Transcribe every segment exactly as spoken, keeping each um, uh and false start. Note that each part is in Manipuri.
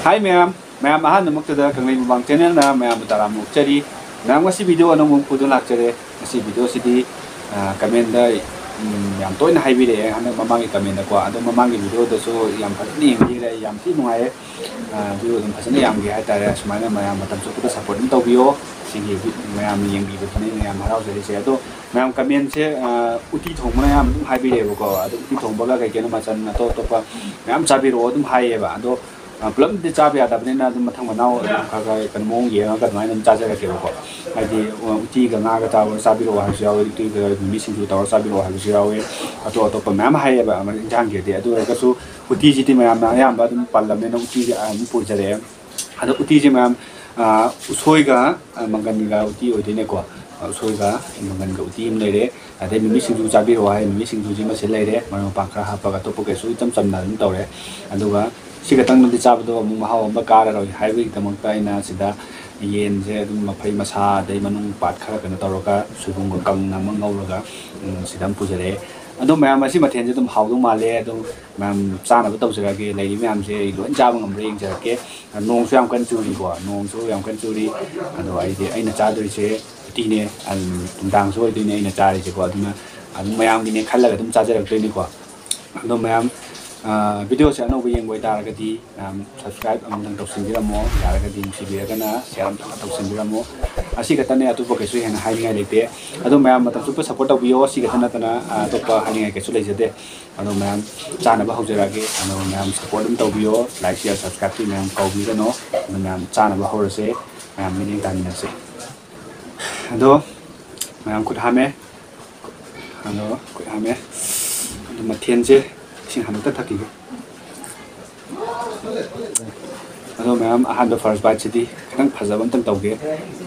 Hi ꯃꯌꯥꯝ, ꯃꯌꯥꯝ ꯑꯍꯥꯟꯕꯃꯛꯇꯗ ꯀꯪꯂꯩ ꯃꯨꯛꯕꯥꯡ channelꯅ ꯃꯌꯥꯝꯕꯨ ꯇꯔꯥꯝꯅ ꯑꯣꯛꯆꯔꯤ꯫ ꯃꯌꯥꯝ ꯉꯁꯤ video ꯑꯅꯧꯕ ꯑꯃ ꯄꯨꯗꯨꯅ ꯂꯥꯛꯆꯔꯦ꯫ ꯉꯁꯤ videoꯁꯤꯗꯤ, ꯑ, commentꯗ, ꯎꯝ, ꯌꯥꯝ ꯇꯣꯏꯅ ꯍꯥꯏꯕꯤꯔꯛꯑꯦ ꯍꯟꯗꯛ ꯃꯃꯥꯡꯒꯤ commentꯗꯀꯣ꯫ ꯑꯗꯣ ꯃꯃꯥꯡꯒꯤ videoꯗꯁꯨ ꯌꯥꯝ ꯐꯖꯅ ꯌꯦꯡꯕꯤꯔꯦ, ꯌꯥꯝ ꯊꯤ ꯅꯨꯡꯉꯥꯏꯌꯦ꯫ ꯑ, view ꯑꯗꯨꯝ ꯐꯖꯅ ꯌꯥꯝꯒꯦ ꯍꯥꯏꯇꯥꯔꯦ꯫ ꯑꯁꯨꯃꯥꯏꯅ ꯃꯌꯥꯝ ꯃꯇꯝ ꯆꯨꯞꯄꯗ support ꯑꯗꯨꯝ ꯇꯧꯕꯤꯌꯣ꯫ ꯁꯤꯒꯤ vi-, ꯃꯌꯥꯝꯅ ꯌꯦꯡꯕꯤꯕꯗꯨꯅ ꯑꯩꯅ ꯌꯥꯝ ꯍꯔꯥꯎꯖꯔꯤꯁꯦ꯫ ꯑꯗꯣ ꯃꯌꯥꯝ commentꯁꯦ, ꯑ, ꯎꯇꯤ ꯊꯣꯡꯕꯅ ꯑꯌꯥꯝꯕ ꯑꯗꯨꯝ ꯍꯥꯏꯕꯤꯔꯛꯑꯦꯕꯀꯣ꯫ ꯑꯗꯣ ꯎꯇꯤ ꯊꯣꯡꯕꯒ ꯀꯩ ꯀꯩꯅꯣ ꯃꯆꯜ ꯑꯇꯣꯞ ꯑꯇꯣꯞꯄ ꯃꯌꯥꯝ ꯆꯥꯕꯤꯔꯛꯑꯣ ꯑꯗꯨꯝ ꯍꯥꯏꯌꯦꯕ꯫ ꯑꯗꯣ ꯑ, ꯄꯨꯂꯞꯇꯤ ꯆꯥꯕ ꯌꯥꯗꯕꯅꯤꯅ ꯑꯗꯨꯝ ꯃꯊꯪ ꯃꯅꯥꯎ ꯑꯗꯨꯝ ꯈꯔ ꯈꯔ ꯀꯩꯅꯣ ꯃꯑꯣꯡ ꯌꯦꯡꯉꯒ ꯑꯗꯨꯃꯥꯏꯅ ꯑꯗꯨꯝ ꯆꯥꯖꯔꯛꯀꯦꯕꯀꯣ꯫ ꯍꯥꯏꯗꯤ, ꯑ, ꯎꯇꯤꯒ ꯉꯥꯒ ꯆꯥꯕ ꯆꯥꯕꯤꯔꯛꯑꯣ ꯍꯥꯏꯕꯁꯨ ꯌꯥꯎꯋꯤ, ꯎꯇꯤꯒ ꯃꯤꯃꯤ ꯁꯤꯡꯖꯨ ꯇꯧꯔꯒ ꯆꯥꯕꯤꯔꯛꯑꯣ ꯍꯥꯏꯕꯁꯨ ꯌꯥꯎꯋꯤ, ꯑꯇꯣꯞ ꯑꯇꯣꯞꯄ ꯃꯌꯥꯝ ꯍꯥꯏꯌꯦꯕ, ꯑꯃ, ꯏꯟꯖꯥꯡꯒꯤꯗꯤ꯫ ꯑꯗꯨ ꯑꯣꯏꯔꯒꯁꯨ ꯎꯇꯤꯁꯤꯗꯤ ꯃꯌꯥꯝꯅ ꯑꯌꯥꯝꯕ ꯑꯗꯨꯝ ꯄꯜꯂꯕꯅꯤꯅ ꯎꯇꯤꯁꯦ ꯑꯗꯨꯝ ꯄꯨꯖꯔꯛꯑꯦ꯫ ꯑꯗꯣ ꯎꯇꯤꯁꯦ ꯃꯌꯥꯝ, ꯑ, ꯎꯁꯣꯏꯒ, ꯑ, ꯃꯪꯒꯟꯒ ꯎꯇꯤ ꯑꯣꯏꯗꯣꯏꯅꯦꯀꯣ꯫ ꯑ, ꯎꯁꯣꯏꯒ ꯃꯪꯒꯟꯒ ꯎꯇꯤ ꯑꯃ ꯂꯩꯔꯦ꯫ ꯑꯗꯩ ꯃꯤꯃꯤ ꯁꯤꯡꯖꯨ ꯆꯥꯕꯤꯔꯛꯑꯣ ꯍꯥꯏ, ꯃꯤꯃꯤ ꯁꯤꯡꯖꯨꯁꯤ ꯃꯁꯤ ꯂꯩꯔꯦ, ꯃꯔꯣꯏ ꯃꯄꯥꯡ ꯈꯔ ꯍꯥꯞꯄꯒ꯫ ꯑꯇꯣꯞꯄ ꯀꯩꯁꯨ ꯏꯆꯝ ꯆꯝꯅ ꯑꯗꯨꯝ ꯇꯧꯔꯦ꯫ ꯑꯗꯨꯒ ꯁꯤ ꯈꯛꯇꯪꯅꯗꯤ ꯆꯥꯕꯗꯣ ꯑꯃꯨꯛ ꯃꯍꯥꯎ ꯑꯃ ꯀꯥꯔꯔꯣꯏ ꯍꯥꯏꯕꯒꯤꯗꯃꯛꯇ ꯑꯩꯅ ꯁꯤꯗ ꯌꯦꯟꯁꯦ ꯑꯗꯨꯝ ꯃꯐꯩ ꯃꯁꯥ ꯑꯗꯩ ꯃꯅꯨꯡ part ꯈꯔ ꯀꯩꯅꯣ ꯇꯧꯔꯒ ꯁꯣꯏꯕꯨꯝꯒ ꯀꯪꯅ ꯑꯃ ꯉꯧꯔꯒ, ꯎꯝ, ꯁꯤꯗ ꯑꯃ ꯄꯨꯖꯔꯛꯑꯦ꯫ ꯑꯗꯣ ꯃꯌꯥꯝ, ꯃꯁꯤ ꯃꯊꯦꯜꯁꯦ ꯑꯗꯨꯝ ꯍꯥꯎꯗꯧ ꯃꯥꯜꯂꯦ꯫ ꯑꯗꯨꯝ ꯃꯌꯥꯝ ꯆꯥꯅꯕ ꯇꯧꯖꯔꯛꯑꯒꯦ꯫ ꯂꯩꯔꯤꯕ ꯃꯌꯥꯝꯁꯦ ꯑꯩ ꯂꯣꯏ ꯆꯥꯕ ꯉꯝꯕ꯭ꯔꯥ ꯌꯦꯡꯖꯔꯛꯀꯦ꯫ ꯅꯣꯡꯁꯨ ꯌꯥꯝ ꯀꯟꯅ ꯆꯨꯔꯤꯀꯣ, ꯅꯣꯡꯁꯨ ꯌꯥꯝ ꯀꯟꯅ ꯆꯨꯔꯤ꯫ ꯑꯗꯣ ꯑꯩꯗꯤ, ꯑꯩꯅ ꯆꯥꯗꯣꯏꯁꯦ ꯎꯇꯤꯅꯦ, ꯑꯗꯨꯝ ꯅꯨꯡꯗꯥꯡꯁꯨ ꯑꯣꯏꯗꯣꯏꯅꯦ ꯑꯩꯅ ꯆꯥꯔꯤꯁꯦꯀꯣ꯫ ꯑꯗꯨꯅ ꯑꯗꯨꯝ ꯃꯌꯥꯝꯒꯤꯅꯦ ꯈꯜꯂꯒ ꯑꯗꯨꯝ ꯆꯥꯖꯔꯛꯇꯣꯏꯅꯤꯀꯣ꯫ ꯑꯗꯣ ꯃꯌꯥꯝ, ꯑ, videoꯁꯦ ꯑꯅꯧꯕ ꯌꯦꯡꯕ ꯑꯣꯏꯇꯥꯔꯒꯗꯤ ꯃꯌꯥꯝ subscribe ꯑꯃꯨꯛꯇꯪ ꯇꯧꯁꯤꯟꯕꯤꯔꯝꯃꯣ, ꯌꯥꯔꯒꯗꯤ ꯅꯨꯡꯁꯤꯕꯤꯔꯒꯅ share ꯑꯃꯇꯪ ꯇꯧꯁꯤꯟꯕꯤꯔꯝꯃꯣ꯫ ꯑꯁꯤ ꯈꯛꯇꯅꯦ, ꯑꯇꯣꯞꯄ ꯀꯩꯁꯨ ꯍꯦꯟꯅ ꯍꯥꯏꯅꯤꯡꯉꯥꯏ ꯂꯩꯇꯦ꯫ ꯑꯗꯣ ꯃꯌꯥꯝ ꯃꯇꯝ ꯆꯨꯞꯄ support ꯇꯧꯕꯤꯌꯣ꯫ ꯁꯤ ꯈꯛꯇ ꯅꯠꯇꯅ, ꯑ, ꯑꯇꯣꯞꯄ ꯍꯥꯏꯅꯤꯡꯉꯥꯏ ꯀꯩꯁꯨ ꯂꯩꯖꯗꯦ꯫ ꯑꯗꯣ ꯃꯌꯥꯝ ꯆꯥꯅꯕ ꯍꯧꯖꯔꯛꯑꯒꯦ꯫ ꯑꯗꯣ ꯃꯌꯥꯝ support ꯑꯗꯨꯝ ꯇꯧꯕꯤꯌꯣ꯫ Like, share, subscribeꯇꯤ ꯃꯌꯥꯝ ꯀꯥꯎꯕꯤꯒꯅꯣ꯫ ꯑꯗꯣ ꯃꯌꯥꯝ ꯆꯥꯅꯕ ꯍꯧꯔꯁꯦ꯫ ꯃꯌꯥꯝ ꯃꯤꯠꯌꯦꯡ ꯇꯥꯃꯤꯟꯅꯁꯦ꯫ ꯑꯗꯣ ꯃꯌꯥꯝ ꯈꯨꯠ ꯍꯥꯝꯃꯦ꯫ ꯑꯗꯣ ꯈꯨꯠ ꯍꯥꯝꯃꯦ꯫ ꯑꯗꯣ ꯃꯊꯦꯜꯁꯦ ꯏꯁꯤꯡ ꯍꯥꯟꯅ ꯑꯝꯇ ꯊꯛꯈꯤꯒꯦ꯫ ꯑꯗꯣ ꯃꯌꯥꯝ ꯑꯍꯥꯟꯕ first biteꯁꯤꯗꯤ ꯈꯤꯇꯪ ꯐꯖꯕ ꯑꯝꯇꯪ ꯇꯧꯒꯦ꯫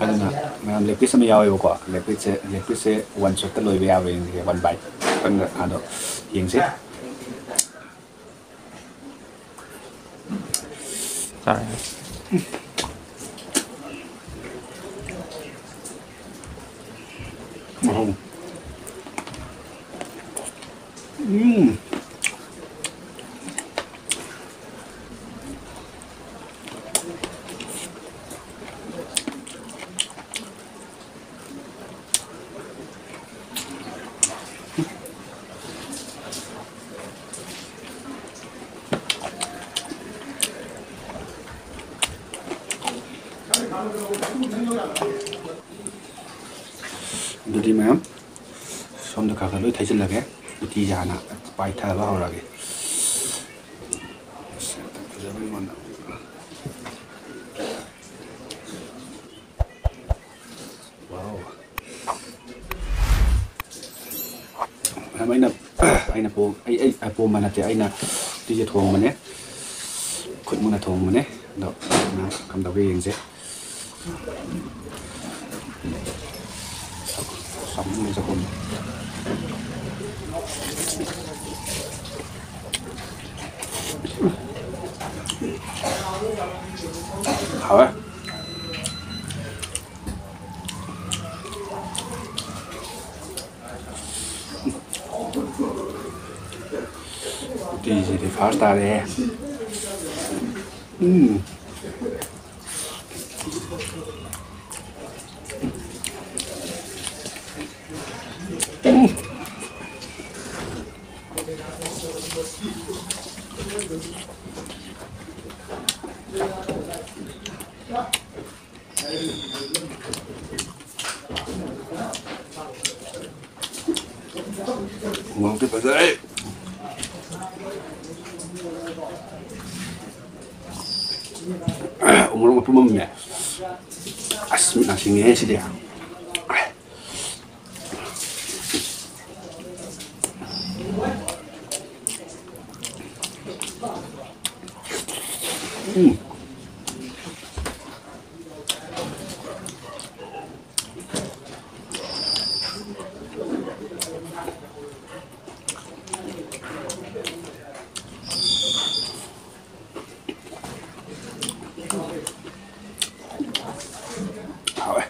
ꯑꯗꯨꯅ ꯃꯌꯥꯝ leg piece ꯑꯃ ꯌꯥꯎꯋꯦꯕꯀꯣ꯫ Leg pieceꯁꯦ, leg pieceꯁꯦ one shotꯇ ꯂꯣꯏꯕ ꯌꯥꯕ꯭ꯔꯥ ꯌꯦꯡꯁꯤꯒꯦ, one bite꯫ ꯈꯤꯇꯪ ꯑꯗꯣ ꯌꯦꯡꯁꯦ꯫ ꯆꯥꯔꯦ꯫ ꯎꯝ꯫ ꯎꯝ꯫ ꯑꯗꯨꯗꯤ ꯃꯌꯥꯝ ꯁꯣꯝꯗ ꯈꯔ ꯈꯔ ꯂꯣꯏ ꯊꯩꯖꯤꯜꯂꯒꯦ꯫ ꯎꯇꯤꯁꯦ ꯍꯥꯟꯅ ꯄꯥꯏꯊꯕ ꯍꯧꯔꯒꯦ꯫ ꯑꯁ, ꯐꯖꯕ ꯑꯩꯉꯣꯟꯗ꯫ ꯋꯥꯎ꯫ ꯃꯌꯥꯝ ꯑꯩꯅ, ꯑꯩꯅ ꯄꯣꯝ-, ꯑꯩ, ꯑꯩ, ꯑꯩ ꯄꯣꯝꯕ ꯅꯠꯇꯦ, ꯑꯩꯅ ꯎꯇꯤꯁꯦ ꯊꯣꯡꯕꯅꯦ꯫ ꯈꯨꯠ ꯃꯨꯛꯅ ꯊꯣꯡꯕꯅꯦ꯫ ꯑꯗꯣ ꯃꯌꯥꯝ ꯀꯝꯗꯧꯒꯦ ꯌꯦꯡꯁꯦ꯫ ꯆꯥꯛꯈꯨꯝ, ꯆꯥꯛꯈꯨꯝ꯫ ꯍꯥꯎꯋꯦ꯫ ꯎꯇꯤꯁꯤꯗꯤ ꯐꯥꯔꯁ ꯇꯥꯔꯦꯍꯦ꯫ ꯎꯝ꯫ ꯃꯣꯔꯣꯛꯇꯤ ꯐꯖꯔꯦ꯫ ꯎꯃꯣꯔꯣꯛ ꯃꯄꯨꯝ ꯑꯃꯅꯦ꯫ ꯑꯁ, ꯃꯤꯠ ꯅꯥ ꯁꯤꯡꯉꯦꯍꯦ ꯁꯤꯗꯤ꯫ ꯎꯝ꯫ ꯍꯥꯎꯋꯦ꯫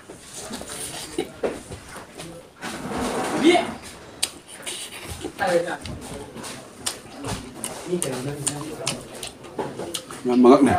ꯌꯥꯝ ꯃꯉꯛꯅꯦ꯫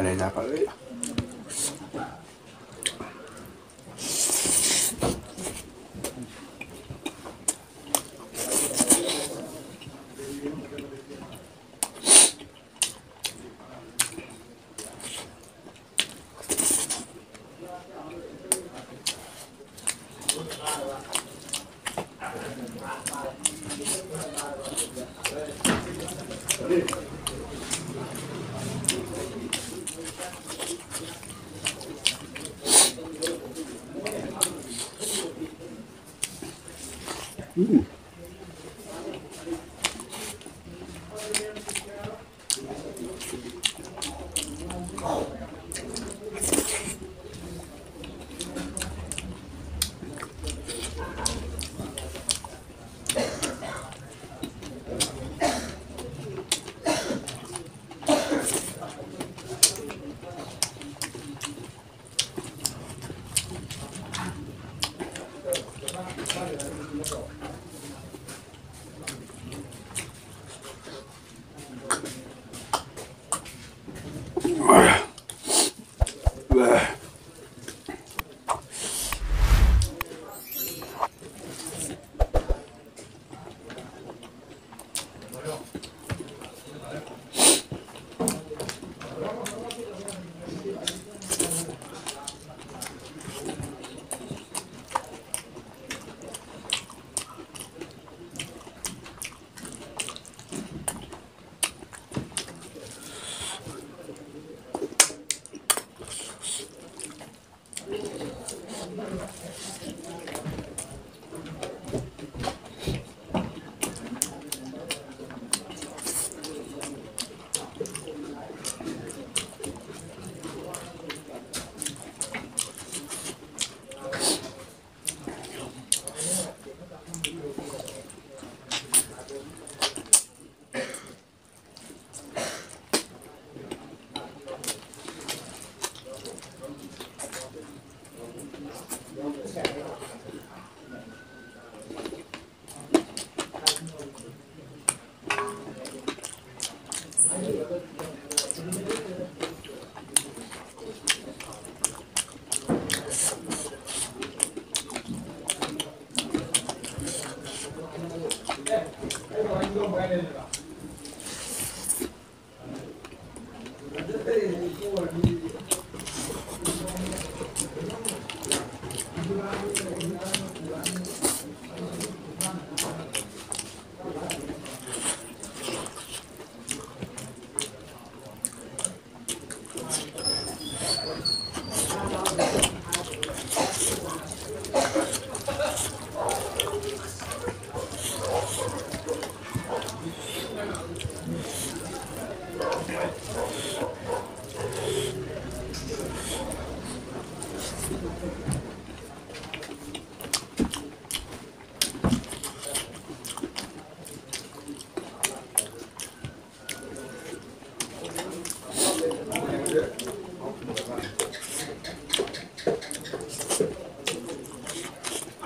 ꯀꯥꯂꯦꯖꯥ ꯐꯖꯩ꯫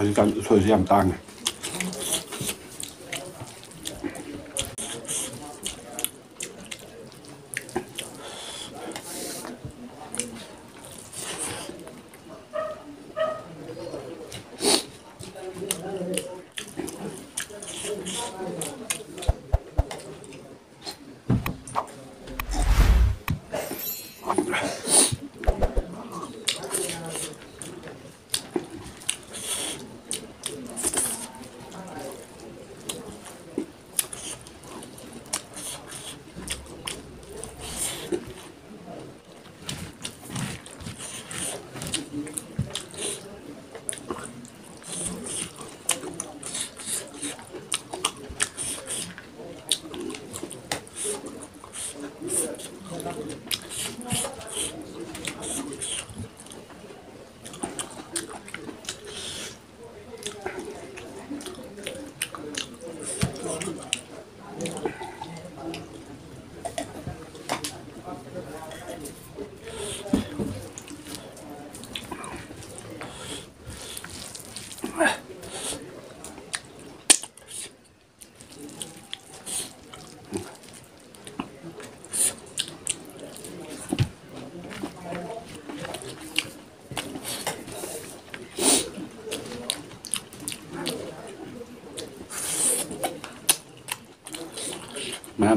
ꯍꯧꯖꯤꯛꯀꯥꯟ ꯎꯁꯣꯏꯁꯦ ꯌꯥꯝ ꯇꯥꯡꯉꯦ꯫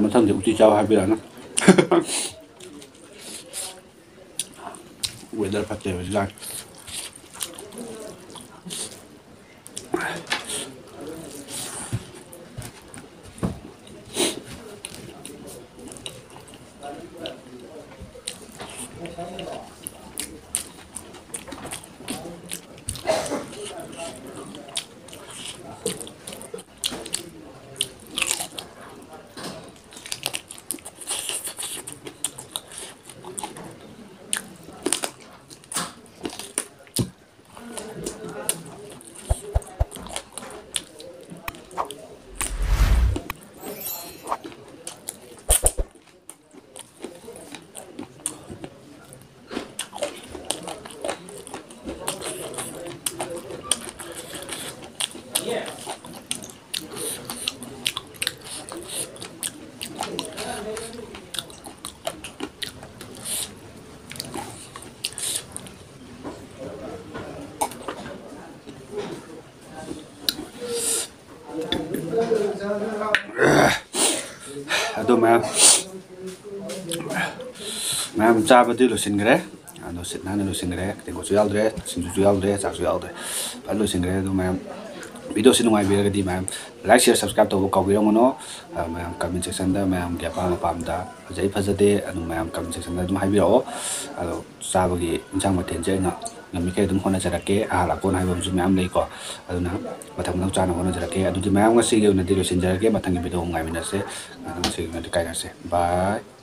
ꯃꯊꯪꯗꯤ ꯎꯇꯤ ꯆꯥꯎ ꯍꯥꯏꯕꯤꯔꯛꯑꯅꯨ꯫ Weather ꯐꯠꯇꯦ ꯍꯧꯖꯤꯛꯀꯥꯟ꯫ ꯑꯗꯣ ꯃꯌꯥꯝ, ꯃꯌꯥꯝ ꯆꯥꯕꯗꯤ ꯂꯣꯏꯁꯤꯟꯈ꯭ꯔꯦ꯫ ꯑꯗꯣ ꯁꯤꯠ ꯅꯥꯟꯅ ꯂꯣꯏꯁꯤꯟꯈ꯭ꯔꯦ꯫ ꯇꯦꯡꯀꯣꯠꯁꯨ ꯌꯥꯎꯗ꯭ꯔꯦ, ꯁꯤꯡꯖꯨꯁꯨ ꯌꯥꯎꯗ꯭ꯔꯦ, ꯆꯥꯛꯁꯨ ꯌꯥꯎꯗ꯭ꯔꯦ꯫ ꯐꯖꯅ ꯂꯣꯏꯁꯤꯟꯈ꯭ꯔꯦ꯫ ꯑꯗꯣ ꯃꯌꯥꯝ, video ꯁꯤ ꯅꯨꯡꯉꯥꯏꯕꯤꯔꯒꯗꯤ ꯃꯌꯥꯝ like, share, subscribe ꯇꯧꯕ ꯀꯥꯎꯕꯤꯔꯝꯒꯅꯣ꯫ ꯑ, ꯃꯌꯥꯝ comment section ꯗ ꯃꯌꯥꯝꯒꯤ ꯑꯄꯥꯝ ꯑꯄꯥꯝꯕꯗ ꯐꯖꯩ ꯐꯖꯗꯦ ꯑꯗꯨꯝ ꯃꯌꯥꯝ comment section ꯗ ꯑꯗꯨꯝ ꯍꯥꯏꯕꯤꯔꯛꯑꯣ꯫ ꯑꯗꯣ ꯆꯥꯕꯒꯤ ꯏꯟꯁꯥꯡ ꯃꯊꯦꯜꯁꯦ ꯑꯩꯅ ꯉꯝꯃꯤꯈꯩ ꯑꯗꯨꯝ ꯍꯣꯠꯅꯖꯔꯛꯀꯦ꯫ ꯑꯍꯥꯜ ꯑꯀꯣꯟ ꯍꯥꯏꯕ ꯑꯃꯁꯨ ꯃꯌꯥꯝ ꯂꯩꯀꯣ꯫ ꯑꯗꯨꯅ ꯃꯊꯪ ꯃꯊꯪ ꯆꯥꯅꯕ ꯍꯣꯠꯅꯖꯔꯛꯀꯦ꯫ ꯑꯗꯨꯗꯤ ꯃꯌꯥꯝ ꯉꯁꯤꯒꯤ ꯑꯣꯏꯅꯗꯤ ꯂꯣꯏꯁꯤꯟꯖꯔꯒꯦ꯫ ꯃꯊꯪꯒꯤ video ꯑꯃꯨꯛ ꯉꯥꯏꯃꯤꯟꯅꯁꯦ꯫ ꯑꯗꯨ ꯉꯁꯤꯒꯤ ꯑꯣꯏꯅꯗꯤ ꯀꯥꯏꯅꯔꯁꯦ꯫ Bye꯫